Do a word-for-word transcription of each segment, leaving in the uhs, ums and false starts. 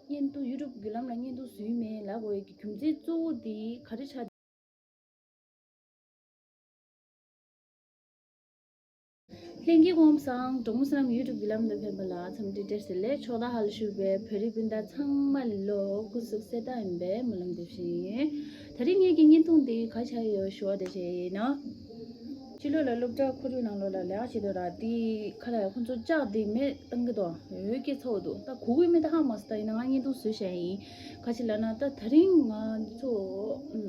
བརྙན་ཐུང་ཡུ་ཊུབ་བརྒྱུད་ལམ་ལ་བརྙན་ཐུང་བཟོས་མིན་ལབ་དགོས་ཡ་གི་རྒྱུ་མཚན་གཙོ་བོ་དེ་ག་རེ་ཆགས། ལྷན་རྒྱས་སྐུ་ཁམས་བཟང་། གྲོགས་མོ་བསོད་ནམས་ཡུ་ཊུབ་བརྒྱུད་ལམ་དུ་ཕེབས་པ་ལ་འཚམས་འདྲི་བཀྲ་ཤིས་བདེ་ལེགས། ཕྱོགས་མཐའ་ཁག་ལ་བཞུགས་པའི་བོད་རིགས་སྤུན་ཟླ་ཚང་མ་ལོ་སྐུ་གཟུགས་གསལ་ཐང་ཡིན་པའི་སྨོན་ལམ་འདེབས་བཞིན་ཡོད། ད་རིང་ངེད་ཀྱི་བརྙན་ཐུང་འདི་ག་ཆགས་ཡོད་ཞུ་བ་དེ་བྱས་ཡིན་ན། ཕྱི་ལོགས་ལ་སློབ་གྲྭ་ཁོར་ཡུག་ནང་ལོགས་ལ་ལས་ཀ་བྱེད་དུས་ར་དེ་ཁ་ལ་ཡ་ཁོ་ཚོ་ལྕགས་དེ་མེ་བཏང་གི་འདུག་འོད་སྐྱེ་ཚོགས་འདུག་ད་གོ་གི་མེད་ད་ཧ་མ་སོང་། ད་ཡིན་ན་ང་བརྙན་ཐུང་བཟོས་བཞག་ཡིན། ག་ཅི་ལབ་ན་ད་ད་རིང་ང་ཚོ་ཨུམ།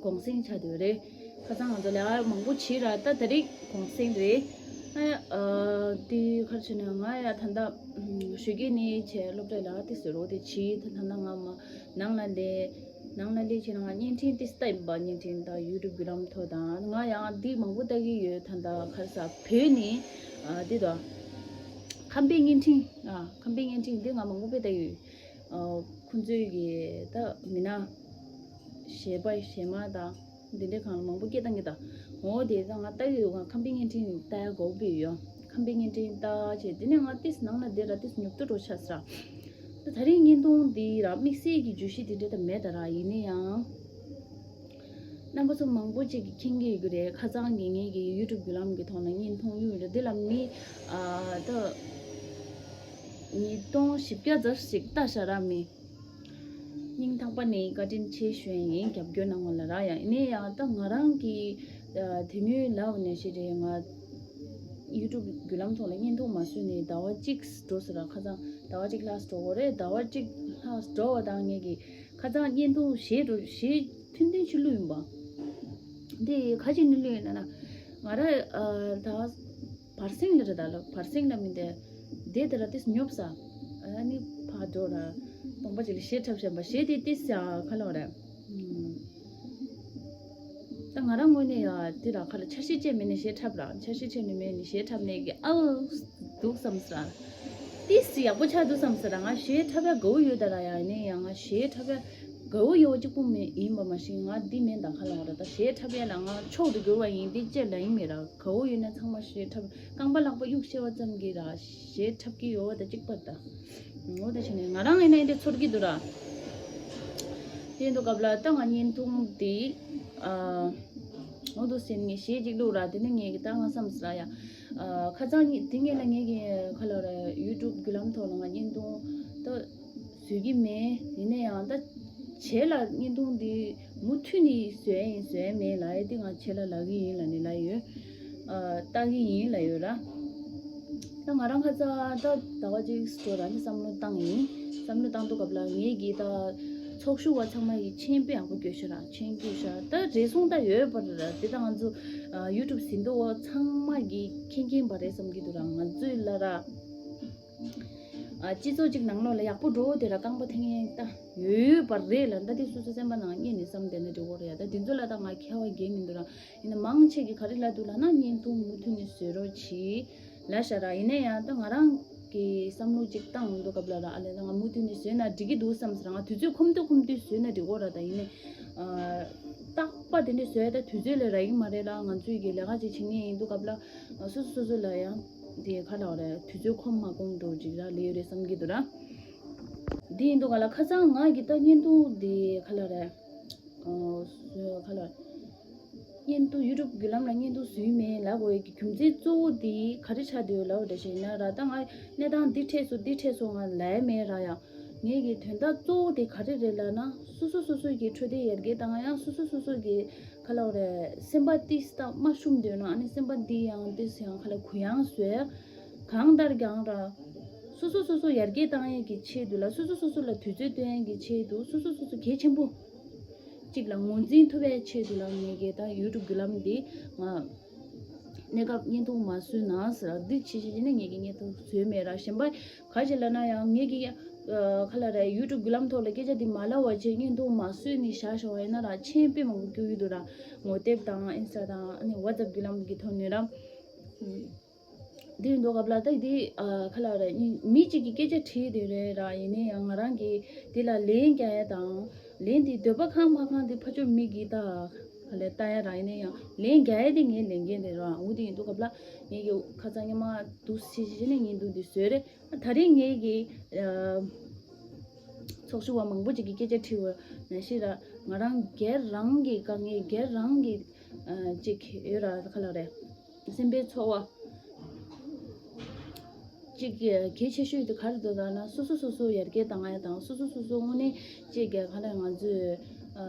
གུང་སེང་ཆགས་བསྡད་ཡོད་རེད། ཁ་སང་ང་ཚོ་ལས་ཀ་མང་པོ་བྱས་ར་ད་ད་རིང་གུང་སེང་རེད། ཨ་ཨ་དེ་ག་རེ་བྱས་ན་ང་ཡ་ད་ལྟ་ཨུམ་ཞོགས་ཀས་ནས་བྱས་སློབ་གྲྭའི་ལས་ཀ་དེ་བཟོ་རོགས་དེ་བྱས་ད་ད་ལྟ་ང་མ་ནང་ལ་སླེབས། ནང་ལ་སླེབས་བྱས་ན་ང་བརྙན་འཕྲིན་དེ་ལྟ་ཡིན་པ། བརྙན་འཕྲིན་དང་ཡུ་ཊུབ་བརྒྱུད་ལམ་ཐོག་དང་ང་ཡང་འདི་མང་པོ་ལྟ་གི་ཡོད། ད་ལྟ་ག་རེ་ཟ་བོད་ནས་ཨ་འདི་དང་ཁམས་པའི་བརྙན་འཕྲིན་ཨ་ཁམས་པའི་བརྙན་འཕྲིན་འདི་ང་མང་པོ་དཔེ་ལྟ་གི་ཡོད། ཨ་ཁོང་ཚོའི་གི་ད་མི་སྣ་གཞས་པ་གཞས་མ་དང་འདི་འདྲའི་སྒང་ལ་མང་པོ་སྐད་བཏང་གི་ད། འོ་དེ་ད་ང་ལྟ་གི་ཡོད། ང་ཁམས་པའི་བརྙན་འཕྲིན་ལྟ་ཡ་དགའ་པོ་ཡོད། ཁམས་པའི་བརྙན་འཕྲིན་ལྟ་བྱས་དེ་ནས་ང་ཏིས་ནང་ལ་བསྡད་ར་ཏིས་ཉོབ་ཏོ་འགྲོ་ཆགས་སོང་། ད་ད་རིང་བརྙན་ཐུང་འདི་ར་དམིགས་བསལ་གྱི་བརྗོད་གཞི་དེ་འདྲ་ད་མེད་ད་ར། ཡིན་ན་ཡང་རྣམ་པ་ཚོ་མང་པོ་ཅིག་གིས་མཁྱེན་གྱི་ཡོད་ཀྱི་རེད། ཁ་སང་གི་ངེད་ཀྱི་ཡུ་ཊུབ་བརྒྱུད་ལམ་གྱི་ཐོག་ནས་བརྙན་ཐུང་གཡུག་རེད། འདི་ལ་མི་ཨ་ད་ཉིས་སྟོང་བཞི་བརྒྱ་ཙམ་ཞིག་ལྟ་ཤག་ར་མི། སྙིང་ཐག་པ་ནས་བཀའ་དྲིན་ཆེ་ཞུ་ཡ་ཡིན། རྒྱབ་སྐྱོར་གནང་བ་ལ་ར། ཡང་ཡིན་ན་ཡང་ད་ང་རང་གི་ཨ་དེ་སྔོན་ལབ་ནས་ཞེ་དྲག་ང་ཡུ་ཊུབ་བརྒྱུད་ལམ་ཐོག་ལ་བརྙན་ཐུང་མ་བཟོས་ནས་ཟླ་བ་གཅིག་འགྲོ་ཟེར་ར། ཁ་སང་ཟླ་བ་གཅིག་ལྷག་འགྲོ་གི་རེད། ཟླ་བ་གཅིག་ལྷག་འགྲོ་བ་དང་ངེད་ཀྱི་ཁ་སང་བརྙན་ཐུང་གཞས་འགྲོ་གཞས་ཐུང་ཐུང་ཅིག་བླུགས་ཡིན་པ། འདི་ག་ཅིག་ནས་བླུགས་ཡིན་ན་ན་ང་ར་ཨ་ད་བར་སེང་ལ་རེད་ད་ལ། བར་སེང་ལ་མི་འདི་དེ་དེ་ར་ཏིས་ཉོབ་ས། ཨ་ནི་ཕར་འགྲོ་ར་སྟོང་པ་ཅིག་ལ་གཞས་འཁྲབ་བཞིན་པ། གཞས་དེ་ཏིས་ཡ་ག་ལབ་རེད། ཨུམ། ད་ང་རང་ངོས་ནས་ཡ་དེ་ར་ཁ་ལ་འཆར་གཞི་བཅས་མེད་ནས་གཞས་འཁྲབ་ར། འཆར་གཞི་བཅས་ནས་མེད་ནས་གཞས་འཁྲབ་ནས་གི་ཨའུ་འདུག་བསམ་སོང་། ཏིས་ཡག་པོ་ཆགས་འདུག་བསམ་སོང་ར། ང་གཞས་འཁྲབ་ཡ་དགའ་བོ་ཡོད་ད་ར། ཡ་ཡིན་ནའི་ཡང་ང་གཞས་འཁྲབ་ཡ་དགའ་བོ་ཡོད་པ་གཅིག་པུ་མེད་ཡིན་པ་མ་གཞི་ང་འདི་མིན་ད་ག་ལབ་ར། ད་གཞས་འཁྲབ་ཡ་ལ་ང་མཆོག་ཏུ་གྱུར་བ་ཡིན་འདི་བཅས་ལ་ཡིན་མེད་ར། དགའ་བོ་ཡོད་ན་ཚང་མ་གཞས་འཁྲབ། རྐང་པ་ལག་པ་གཡུག་ཤེས་པ་ཙམ་གྱིས་ར་གཞས་འཁྲབ་ཀྱི་ཡོད་པ་ད་གཅིག་པ་ད། འོ་དེ་བྱས་ནས་ང་རང་ཡིན་ན་འདི་ཚོར་གྱི་འདུག་ར། དེ་འདུག་སྐབས་ལ་ད་ང་བརྙན་ཐུང་འདི་ཨ་འོ་འདུག་ཟེར་ངས་གཞས་གཅིག་བླུགས་ར། དེ་ནས་ངས་ཀྱི་ད་ང་བསམ་སོང་ཡ། ཨ་ཁ་སང་ཉིན་དེ་སྔོན་ལ་ངས་ཀྱི་ག་ལབ་ར་ཡུ་ཊུབ་བརྒྱུད་ལམ་ཐོག་ལ་ང་བརྙན་ཐུང་ད་བཟོས་ཀྱི་མེད། ཡིན་ན་ཡང་ད་བྱས་ལ་བརྙན་ཐུང་འདི་མུ་མཐུད་ནས་བཟོས་ཡིན་བཟོས་མེད་ལབ་ཡ་དེ་ང་བྱས་ལ་ལབ་ཀྱི་ཡིན་ལབ་ནས་ལབ་ཡོད། ཨ་ལྟ་གི་ཡིན་ལབ་ཡོད་ར། ད་ང་རང་ཁ་ཚ་ད་ཟླ་བ་གཅིག་སྤྲོ་ར་ནི་བསམ་བློ་བཏང་ཡིན། བསམ་བློ་བཏང་དུས་སྐབས་ལ་ངེད་ཀྱི་ད་ཚོགས་ཞུགས་པ་ཚང་མ་ཡི་མཆན་དཔེ་ཡག་པོ་བཀོད་ཤག་ར། མཆན་བཀོད་ཤག་ད་རེ་ཟུང་ད་ཡོད་པ་རེད་ར། དེ་ད་ང་ཚོ་ཨ་ཡུ་ཊུབ་ཟིན་ཐོ་བ་ཚང་མ་གི་མཁྱེན་མཁྱེན་པ་རེད་བསམ་གྱི་འདུག་ར། ང་ཚོའི་ལ་ར་ཨ་སྤྱི་ཚོགས་གཅིག་ནང་ལོགས་ལ་ཡག་པོ་འགྲོ་དེ་ར་རྐང་པ་འཐེན་མཁན་ད་ཡོད་པ་རེད་ལ། ད་དེ་སོ་སོ་སེམས་པ་ནང་རྙེད་ནས་བསམ་བསྡད་ན་འགྲིག་གོ་རེད་ཡ། ད་དེ་ཚོ་ལ་ད་ང་ཁྱད་པར་འགེལ་མི་འདུག་ར། ཡིན་ན་མང་ཆེ་གི་ག་རེ་ལབ་འདུག་ལབ་ན་བརྙན་ཐུང་མུ་མཐུད་ནས་བཟོ་རོགས་གྱིས་ལབ་ཤག་ར། ཡིན་ན་ཡང་ད་ང་རང་གི་བསམ་བློ་གཅིག་བཏང་ཡོང་དུས་སྐབས་ལ་ར་ཨ་ལས་ད་ང་མུ་མཐུད་ནས་བཟོས་ན་འགྲིག་གི་འདུག་བསམ་ཟེར། ང་དུས་ཚོད་ཁོམ་དུས་ཁོམ་དུས་བཟོས་ན་འགྲིག་གོ་ར། ད་ཡིན་ནའི་ཨ་རྟག་པ་དེ་འདྲས་བཟོས་ཡ་ད་དུས་ཚོད་ལ་རག་གི་མ་རེད་ལ། ང་ཚོས་གི་ལས་ཀ་ཅིག་བྱེད་མཁན་ཡིན་དུས་སྐབས་ལ་སོ་སོ་སོ་སོ་ལ་ཡང་དེ་ག་ལབ་རེད། དུས་ཚོད་ཁོམ་མ་ཁོམ་འགྲོ་ཅིག་ར་ལས་ཡོད་རེད་བསམ་གྱི་འདུག་ར། དེ་ཡིན་དུས་ག་ལ་ཁ་སང་ང་གི་ད་བརྙན་ཐུང་དེ་ག་ལབ་རེད། ཨ་སོ་ག་ལ་བརྙན་ཐུང་ཡུ་ཊུབ་བརྒྱུད་ལམ་ལ་བརྙན་ཐུང་བཟོས་མེད་ལབ་དགོས་ཡ་གི་རྒྱུ་མཚན་གཙོ་བོ་དེ་ག་རེ་ཆགས་བསྡད་ཡོད་ལབ་པ་འདྲ་ཞིག་ཡིན་ན་ར། ད་ང་གནས་སྟངས་འདི་འཕྲད་སོང་འདི་འཕྲད་སོང་ང་ལབ་ཡ་མེད་ར་ཡ། ངེད་ཀྱི་དོན་དག་གཙོ་བོ་དེ་ག་རེ་རེད་ལབ་ན་སོ་སོ་སོ་སོ་གི་འཕྲོད་བསྟེན་ཡར་རྒྱས་བཏང་ཡ། སོ་སོ་སོ་སོ་གི་ག་ལབ་རེད། སེམས་པ་ཏིས་ད་མ་ཤུམ་འདོད་ན་ཨ་ནི་སེམས་པ་འདི་ཡང་ཏིས་ཡང་ག་ལ་གུ་ཡངས་བཟོས་ཡ། གང་ལྟར་ཀྱང་ར་སོ་སོ་སོ་སོ་ཡར་རྒྱས་བཏང་ཡ་གི་ཆེད་དུ་ལ་སོ་སོ་སོ་སོ་ལ་དུས་ཚོད་སྟོན་ཡ་གི་ཆེད་དུ་སོ་སོ་སོ་སོ་གལ་ཆེན་པོ། གཅིག་ལ་ངོས་འཛིན་ཐུབ་པའི་ཆེད་དུ་ལ་ངེད་ཀྱི་ད་ཡུ་ཊུབ་བརྒྱུད་ལམ་འདི་ང་གནས་སྐབས་བརྙན་ཐུང་མ་བཟོས་ན་ཟེར་འདི་ཆེ་ཆེ་ནས་ངེད་ཀྱི་བརྙན་ཐུང་བཟོས་མེད་ར། གཞན་པ་ག་ཅི་ལབ་ན་ཡང་ངེད་ཀྱི་ཁ་ལ་ར་ཡུ་ཊུབ་བརྒྱུད་ལམ་ཐོག་ལ་སྐད་ཆ་འདི་མ་ལབ་པ་བྱས་བརྙན་ཐུང་མ་བཟོས་ནས་བཞག་བཞག་པ་ཡིན་ན་ར་མཆན་དཔེ་མང་པོ་སྐྱོ་གི་འདུག་ར། ངོ་དེབ་དང་ཨིན་སི་ཊ་དང་ཨ་ནི་ཝ་ཙེབ་བརྒྱུད་ལམ་གྱི་ཐོག་ནས་ར། འདི་འདུག་སྐབས་ལ་ད་འདི་ཨ་ཁ་ལ་ར་མི་གཅིག་གིས་སྐད་ཆ་དྲིས་དེ་རེད་ར། ཡིན་ནའི་ཡང་ང་རང་གིས་འདི་ལ་ལན་རྒྱག་ཡ་དང་ལན་འདི་འདོད་པ་ཁེངས་མ་ཁེངས་འདི་ཕར་ཕྱོགས་མི་གིས་ད་ག་ལེ་ལྟ་ཡ་ར། ཡིན་ནའི་ཡང་ལན་རྒྱག་ཡ་དེ་ངའི་ལས་འགན་རེད་ར། འོ་དེ་ཡིན་དུས་སྐབས་ལ་ངེད་ཀྱི་ཁ་སང་ཉི་མ་འདུག་སེ་བྱས་ནས་ངས་འདུག་འདི་བཟོས་རེད། ད་རེས་ངེད་ཀྱི་ཨ་ ཚོགས་ཞུགས་པ་མང་པོ་ཅིག་གིས་སྐད་ཆ་དྲིས་པ་ནང་བཞིན་ར། ང་རང་སྒེར་རང་གི་དཀའ་ངལ་སྒེར་རང་གི་ཨ་ཅིག་ཡོད་ར། ག་ལབ་རེད། སེམས་པའི་ཚོར་བ་ཅིག་གལ་ཆེ་ཤོས་དེ་ག་རེ་འདུག་ལབ་ན། སོ་སོ་སོ་སོ་ཡར་རྒྱས་བཏང་ཡ་དང་། སོ་སོ་སོ་སོ་དངོས་གནས་ཅིག་ག་ལབ་རེད། ང་ཚོས་ཨ་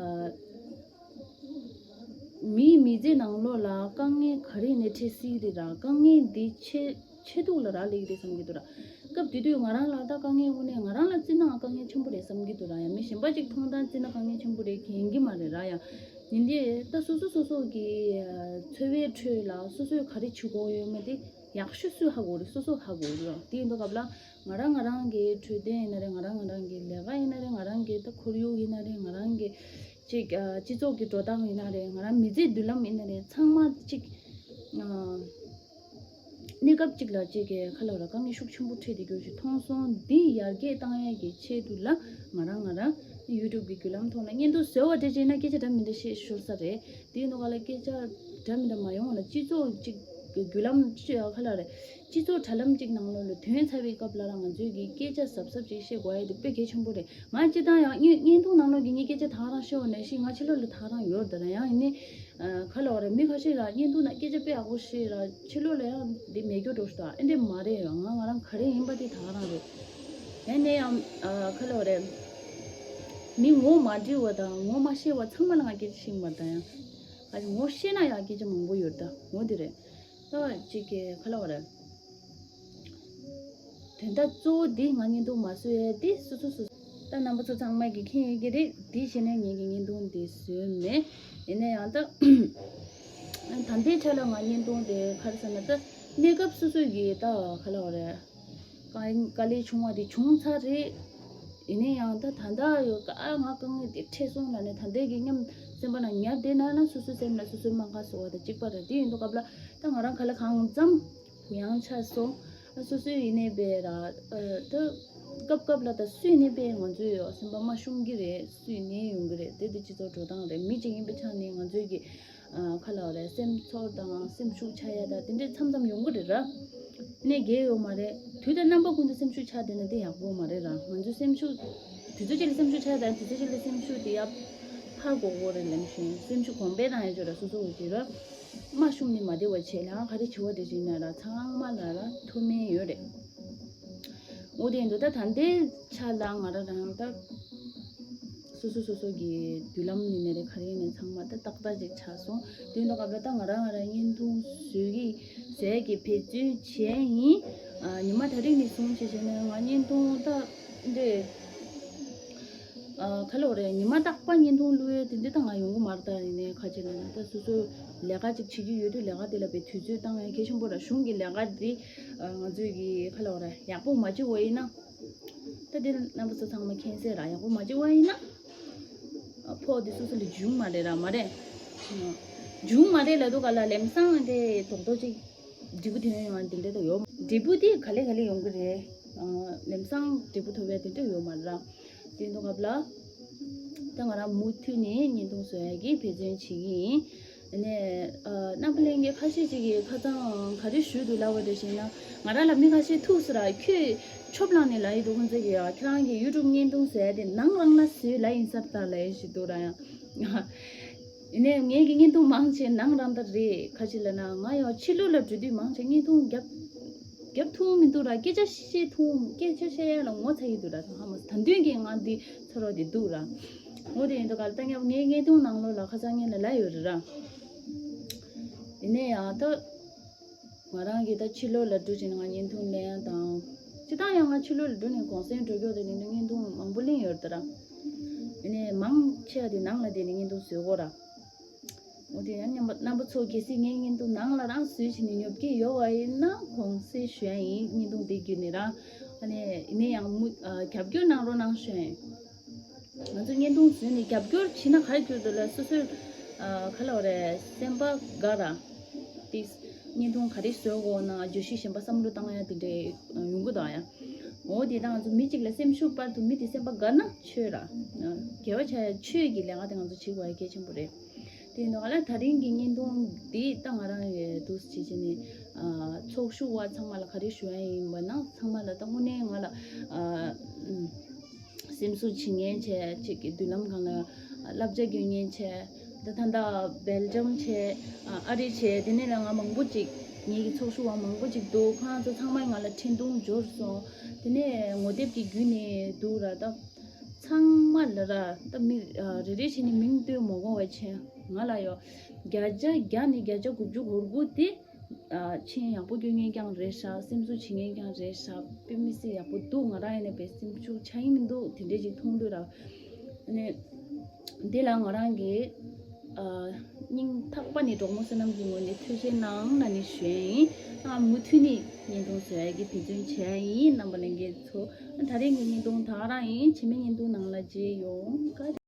མིའི་མི་ཚེ་ནང་ལོགས་ལ་དཀའ་ངལ་ག་རེ་ནས་འཕྲད་སྲིད་རེད་ར། དཀའ་ངལ་འདི་ཆེ་ཆེ་སྡུག་ལ་རག་ལས་ཀྱི་རེད་བསམ་གྱི་འདུག་ར། སྐབས་དེ་དུས་ང་རང་ལ་ད་དཀའ་ངལ་དངོས་གནས་ང་རང་ལ་བརྩིས་ན་དཀའ་ངལ་ཆེན་པོ་རེད་བསམ་གྱི་འདུག་ར། ཡང་མི་གཞན་པ་ཅིག་མཐོང་སྟངས་བརྩིས་ན་དཀའ་ངལ་ཆེན་པོ་རེད་ཡིན་གྱི་མ་རེད་ར། ཡང་ཡིན་དེ་ད་སོ་སོ་སོ་སོ་གི་འཚོ་བའི་ཁྲོད་ལ་སོ་སོས་ག་རེ་བྱེད་དགོས་ཡོད་མེད་དེ་ཡག་ཤོས་སུས་ཧ་གོ་རེད། སོ་སོ་ཧ་གོ་རེད། དེ་ཡིན་དུས་སྐབས་ལ་ང་རང་ང་རང་གི་འཕྲོད་བསྟེན་ཡིན་ན་རེད། ང་རང་ང་རང་གི་ལས་ཀ་ཡིན་ན་རེད། ང་རང་གི་ད་ཁོར་ཡུག་ཡིན་ན་རེད། ང་རང་གི་ཅིག་ཨ་སྤྱི་ཚོགས་ཀྱི་འགྲོ་སྟངས་ཡིན་ན་རེད། ང་རང་མི་ཚེའི་མདུན་ལམ་ཡིན་ན་རེད། ཚང་མ་ཅིག་ཨ་གནས་སྐབས་གཅིག་ལ་གཅིག་གི་ཁ་ལོ་ར་དཀའ་ངལ་ཤུགས་ཆེན་པོ་འཕྲད་དེ་རྒྱུ་ཞིག་མཐོང་སོང་། འདི་ཡར་རྒྱས་བཏང་ཡས་ཀྱི་ཆེད་དུ་ལ་ང་རང་ང་རང་ཡུ་ཊུབ་ཀྱི་བརྒྱུད་ལམ་ཐོག་ལ་བརྙན་ཐུང་བཟོ་བ་འདྲ་བྱས་ན་སྐད་ཆ་འདྲ་མི་འདྲ་བཤད་ཤོར་ས་རེད། དེའི་ནང་ལ་སྐད་ཆ་འདྲ་མི་འདྲ་མ་ཡོང་བ་ལ་སྤྱི་ཚོགས་གཅིག་གི་བརྒྱུད་ལམ་ཅིག་ཁ་ལོ་ར་སྤྱི་ཚོགས་དྲ་ལམ་གཅིག་ནང་ལོགས་ལ་ཐོན་ཚར་བའི་སྐབས་ལ་ར་ང་ཚོས་ཀྱི་སྐད་ཆ་གཟབ་གཟབ་ཅིག་བཤད་དགོས་ཡས་དེ་དཔེ་གལ་ཆེན་པོ་རེད། ང་སྤྱིར་བཏང་ཡང་བརྙན་བརྙན་ཐུང་ནང་ལོགས་ཀྱི་ངའི་སྐད་ཆ་ད་ག་རང་བཤད་འོ་ནས་ཤི། ང་ཕྱི་ལོགས་ལ་ད་ག་རང་ཡོད་རེད་ད་ར། ཡང་ཡིན་ནའི་ཁ་ལོ་རེད། མི་ཁ་ཤས་ལ་བརྙན་ཐུང་ནང་སྐད་ཆ་དཔེ་ཡག་པོ་བཤད་ར། ཕྱི་ལོགས་ལ་ཡང་འདི་མེད་རྒྱུ་འགྲོ་ཤི་ད། ཨེ་འདི་མ་རེད་ཡང་ང་ང་རང་ག་རེ་ཡིན་པ་དེ་ད་ག་རང་རེད། ཡིན་ནའི་ཡང་ཁ་ལོ་རེད། མི་ངོ་མ་འདྲི་བ་དང་ངོ་མ་ཤེས་པ་ཚང་མ་ལ་ང་སྐད་ཆ་བཤད་མ་ད་ཡང་ཨ་ངོ་ཤེས་ན་ཡང་སྐད་ཆ་མང་པོ་ཡོད་ད་ངོ་དེ་རེད། ད་ཅིག་གི་ཁ་ལོ་རེད། དོན་དག་གཙོ་བོ་འདི་ང་བརྙན་ཐུང་མ་བཟོ་ཡས་འདི་སོ་སོ་སོ་སོ། ད་རྣམ་པ་ཚོ་ཚང་མ་གིས་མཁྱེན་ཡོད་ཀྱི་རེད། འདི་བྱས་ནས་ངེད་ཀྱི་བརྙན་ཐུང་འདི་བཟོས་མེད། ཡིན་ན་ཡང་ད་ད་ལྟའི་ཆ་ལ་ང་བརྙན་ཐུང་འདི་ག་རེ་ཟེར་ན་ད་གནས་སྐབས་སོ་སོ་གི་ད་ག་ལབ་རེད། དཀའ་དཀའ་ལས་བྱུང་བ་དེ་བྱུང་ཚར་རེད། ཡིན་ན་ཡང་ད་ད་ལྟ་ཡོད་ཀ་ཨ་ང་དཀའ་ངལ་དེ་འཕྲད་སོང་ལབ་ནས་ད་ལྟའི་གི་སེམས་པ་ནང་ཉར་བསྡད་ན་ན་སོ་སོའི་སེམས་ལ་སོ་སོའི་རྨ་ཁ་བཟོ་བ་དང་གཅིག་པ་རེད། དེ་ཡིན་དུས་སྐབས་ལ་ད་ང་རང་ག་ལ་གང་འཚམ་གུ་ཡངས་ཆགས་སོང་། ཨ་སོ་སོའི་ཡིན་ནའི་པས་ར་ཨ་ད་སྐབས་སྐབས་ལ་ད་སུ་ཡིན་ནའི་པས་ང་ཚོའི་སེམས་པ་མ་ཞུམ་གི་རེད། སུ་ཡིན་ནའི་ཡོང་གི་རེད། དེ་དེ་སྤྱི་ཚོགས་འགྲོ་སྟངས་རེད། མི་གཅིག་ཡིན་པའི་ཆ་ནས་ང་ཚོའི་གི་ཁ་ལ་བ་རེད། སེམས་ཚོར་དང་སེམས་ཤུགས་ཆག་ཡ་དང་དེ་འདྲའི་མཚམས་མཚམས་ཡོང་གི་རེད་ར། ནས་རྒྱལ་ཡོད་མ་རེད། དུས་དང་རྣམ་པ་ཀུན་ཏུ་སེམས་ཤུགས་ཆག་བསྡད་ན་དེ་ཡག་པོ་མ་རེད་ར། ང་ཚོའི་སེམས་ཤུགས་དུས་ཚོད་གཅིག་ལ་སེམས་ཤུགས་ཆག་དང་དུས་ཚོད་གཅིག་ལ་སེམས་ཤུགས་དེ་ཡར་འཕར་དགོས་དགོས་རེད། ལམ་ཤིང་སེམས་ཤུགས་གོང་འཕེལ་བཏང་ཡ་ཅོ་ར་སོ་སོ་འོ་ཅི་ར། མ་ཤུམ་ནི་མ་བདེ་བ་བྱེད་ལ་ག་རེ་བྱེད་བ་དེ་བྱེད་ན་ར་ཚང་མ་ལ་ར་ཐུགས་སྨན་ཡོད་རེད། འོ་དེ་འདུག་ད་ད་ལྟའི་ཆ་ལ་ང་ར་རང་ད། སོ་སོ་སོ་སོ་གི་མདུན་ལམ་ཡིན་ནའི་རེད། ག་རེ་ཡིན་ནའི་ཚང་མ་ད་ཏག་ཏག་ཅིག་ཆགས་སོང་། དེ་འདྲ་སྐབས་ལ་ད་ང་རང་ང་རང་བརྙན་ཐུང་བཟོས་ཀྱི་ཟས་ཀྱི་འབད་བརྩོན་བྱས་ཡིན། ཨ་ཉི་མ་ད་རིང་ནས་བཟུང་བྱས་བྱས་ནས་ང་བརྙན་ཐུང་ད་འདྲེ་ཨ་ག་ལོ་རེད། ཉི་མ་རྟག་པར་བརྙན་ཐུང་བླུག་ཡས་དེ་འདྲ་ད་ང་ཡོང་གི་མ་རེད། ད་ཡིན་ནའི་ཁ་ཆེ་ལ་ན་ད་སོ་སོ་ལས་ཀ་ཅིག་བྱེད་ཀྱི་ཡོད་དུས་ལས་ཀ་དེ་ལ་བའི་དུས་ཚོད་བཏང་ཡས་གལ་ཆེན་པོ་ར། གཞུང་གི་ལས་ཀ་འདི་ང་ཚོས་ཀྱི་ག་ལོ་རེད་ཡག་པོ་མ་བྱེད་བ་ཡིན་ན། ད་དེ་རྣམ་པ་ཚོ་ཚང་མ་མཁྱེན་གསལ་ར། ཡག་པོ་མ་བྱེད་བ་ཡིན་ན་ཕོགས་དེ་སོ་སོ་ལ་འབྱུང་མ་རེད་ར། མ་རེད། འབྱུང་མ་རེད་ལབ་དུས་ག་ལ་ལམ་སང་དེ་རྡོག་རྡོག་ཅིག་འབྲས་བུ་ཐོན་ཡོང་དེ་འདྲ་ད་ཡོད། འབྲས་བུ་དེ་ག་ལེ་ག་ལེ་ཡོང་གི་རེད། ལམ་སང་འབྲས་བུ་ཐོབ་ཡ་དེ་འདྲ་ཡོད་མ་རེད་ར། དེ་འདུག་སྐབས་ལ་ད་ང་རང་མུ་མཐུད་ནས་བརྙན་ཐུང་བཟོ་ཡ་གི་འབད་བརྩོན་བྱེད་ཀྱི་ཡིན། ནས་ཨ་རྣམ་པ་ལྷན་རྒྱས་ཁ་ཤས་ཅིག་གིས་ཁ་སང་ག་རེ་ཞུས་འདུག་ལབ་པ་འདྲ་ཞིག་ན་ང་རང་ལ་མི་ཁ་ཤས་ཐུག་སོང་ར། ཁྱོད་ཆོབ་ལངས་ནས་ལབ་ཡི་འདུག་ཁོང་ཚོ་གིས་ཡ་ཁྱེད་རང་གི་ཡུ་ཊུབ་བརྙན་ཐུང་བཟོ་ཡ་དེ་ནང་རང་ལ་བཟོས་ལབ་ཡིན་ས་རེད་ད་ལབ་ཡ་ཞིག་འདུག་ར། ཡང་ཡིན་ནའི་ངས་ཀྱི་བརྙན་ཐུང་མང་ཆེ་ནང་རང་ད་རེད། ཁ་ཅིག་ལབ་ན་ང་ཡང་ཕྱི་ལོགས་ལ་འགྲོ་དུས་མང་ཆེ་བརྙན་ཐུང་རྒྱབ་རྒྱབ་ཐུབ་མི་འདུག་ར། སྐད་ཆ་བཤད་ཐུབ་སྐད་ཆ་བཤད་ཡ་ལ་ངོ་ཚ་གི་འདུག་ར། ཧ་མ་ད་དུང་གི་ང་འདི་ཚོར་བ་འདི་འདུག་ར། འོ་དེ་ཡིན་དུས་ག་ལ་ད་ངས་ངའི་བརྙན་ཐུང་ནང་ལོགས་ལ་ཁ་སང་ངས་ལ་ལབ་ཡོད་རེད་ར། ཡིན་ནའི་ཡང་ད་ང་རང་གིས་ད་ཕྱི་ལོགས་ལ་འགྲོ་བྱས་ནས་ང་བརྙན་ཐུང་ལེན་ཡ་དང་། སྤྱིར་བཏང་ཡང་ང་ཕྱི་ལོགས་ལ་འགྲོ་ནས་གུང་སེང་འགྲོ་རྒྱུ་དེ་ནི་བརྙན་ཐུང་མང་པོ་ལེན་ཡོད་རེད་ད་ར། ཡིན་ནའི་མང་ཆེ་བ་དེ་ནང་ལ་བསྡད་ནས་བརྙན་ཐུང་བཟོས་གོ་ར། འོ་དེ་ཡང་རྣམ་པ་རྣམ་པ་ཚོ་གལ་སྲིད་ངའི་བརྙན་ཐུང་ནང་ལ་རང་བཟོས་བྱས་ནས་ཉོབ་ཀྱི་ཡོད་པ་ཡིན་ན་དགོངས་སེལ་ཞུ་ཡ་ཡིན། བརྙན་ཐུང་དེ་བརྒྱུད་ནས་རང་ཨ་ནི་ཡིན་ནའི་ཡང་མུ་ཨ་རྒྱབ་སྐྱོར་གནང་རོགས་གནང་ཞུ་ཡ་ཡིན། ང་ཚོ་བརྙན་ཐུང་བཟོས་ནས་རྒྱབ་སྐྱོར་བྱས་ན་ག་རེ་འགྱུར་འདུག་ལ་སོ་སོའི་ཨ་ག་ལབ་རེད་སེམས་པ་དགའ་ར། དེ་བརྙན་ཐུང་ག་རེ་བཟོ་དགོས་ན་བརྗོད་གཞི་གཞན་པ་བསམ་བློ་བཏང་ཡ་དེ་འདྲའི་ཡོང་གི་འདུག་ཡ། འོ་དེ་ད་ང་ཚོ་མི་གཅིག་ལ་སེམས་ཤུགས་སྤར་ཐུབ་མི་དེ་སེམས་པ་དགའ་ན་ཆོས་ར། དགེ་བ་བྱ་ཡ་ཆོས་ཀྱི་ལས་ཀ་དེ་ང་ཚོ་བྱེད་དགོས་ཡ་གལ་ཆེན་པོ་རེད། དེ་ཡིན་དུས་ག་ལ་ད་རིང་གི་བརྙན་ཐུང་འདི་ད་ང་རང་ཡི་འདུག་སེ་བྱེད་བྱེད་ནས་ཨ་ཚོགས་ཞུགས་པ་ཚང་མ་ལ་ག་རེ་ཞུ་ཡ་ཡིན་པ་ན་ཚང་མ་ལ་ད་དངོས་གནས་ང་ལ་ཨ་ སེམས་གསོ་བྱེད་མཁན་བྱས། གཅིག་གི་མདུན་ལམ་སྒང་ལ་བསླབ་བྱ་སྐྱོན་མཁན་བྱས། ད་ད་ལྟ་སྦེལ་ཇམ་བྱས། ཨ་རི་བྱས། དེ་ནས་ལ་ང་མང་པོ་ཅིག་ངེད་ཀྱི་ཚོགས་ཞུགས་པ་མང་པོ་ཅིག་འདུག་ཁོ་རང་ཚོ་ཚང་མས་ང་ལ་འཕྲིན་ཐུང་འབྱོར་སོང་། དེ་ནས་ངོ་དེབ་ཀྱི་བརྒྱུད་ནས་འདུག་ར། ད་ཚང་མ་ལ་ར། ད་མི་རེ་རེ་བྱས་ནས་མིང་བཏོན་མ་དགོས་པ་བྱས། ང་ལ་ཡོད། བརྒྱ་ཆ་བརྒྱ་ནས་བརྒྱ་ཆ་དགུ་བཅུ་གོ་དགུ་དེ། ཨ། མཆན་ཡག་པོ་སྐྱོན་མཁན་རྐྱང་རེད་ཤག་སེམས་གསོ་བྱེད་མཁན་རྐྱང་རེད་ཤག་དཔེ་མི་སྲིད་ཡག་པོ་འདུག་ང་རང་ཡིན་ན་དཔེ་སེམས་ཤུགས་ཆག་གི་མི་འདུག་དེ་འདྲས་ཅིག་མཐོང་དུས་ར། ཨ་ནི་འདི་ལ་ང་རང་གིས། ཨ། སྙིང་ཐག་པ་ནས་གྲོགས་མོ་བསོད་ནམས་ཀྱི་ངོས་ནས་ཐུགས་རྗེ་གནང་ལབ་ནས་ཞུ་ཡ་ཡིན། ཨ། མུ་མཐུད་ནས་བརྙན་ཐུང་བཟོ་ཡ་གི་འབད་བརྩོན་བྱེད་ཡ་ཡིན། རྣམ་པ་ལྷན་རྒྱས་ཚོ། ད་རེས་ཀྱི་བརྙན་ཐུང་ད་ག་རང་ཡིན། རྗེས་མའི་བརྙན་ཐུང་ནང་ལ་མཇལ་ཡོང་། བཀའ།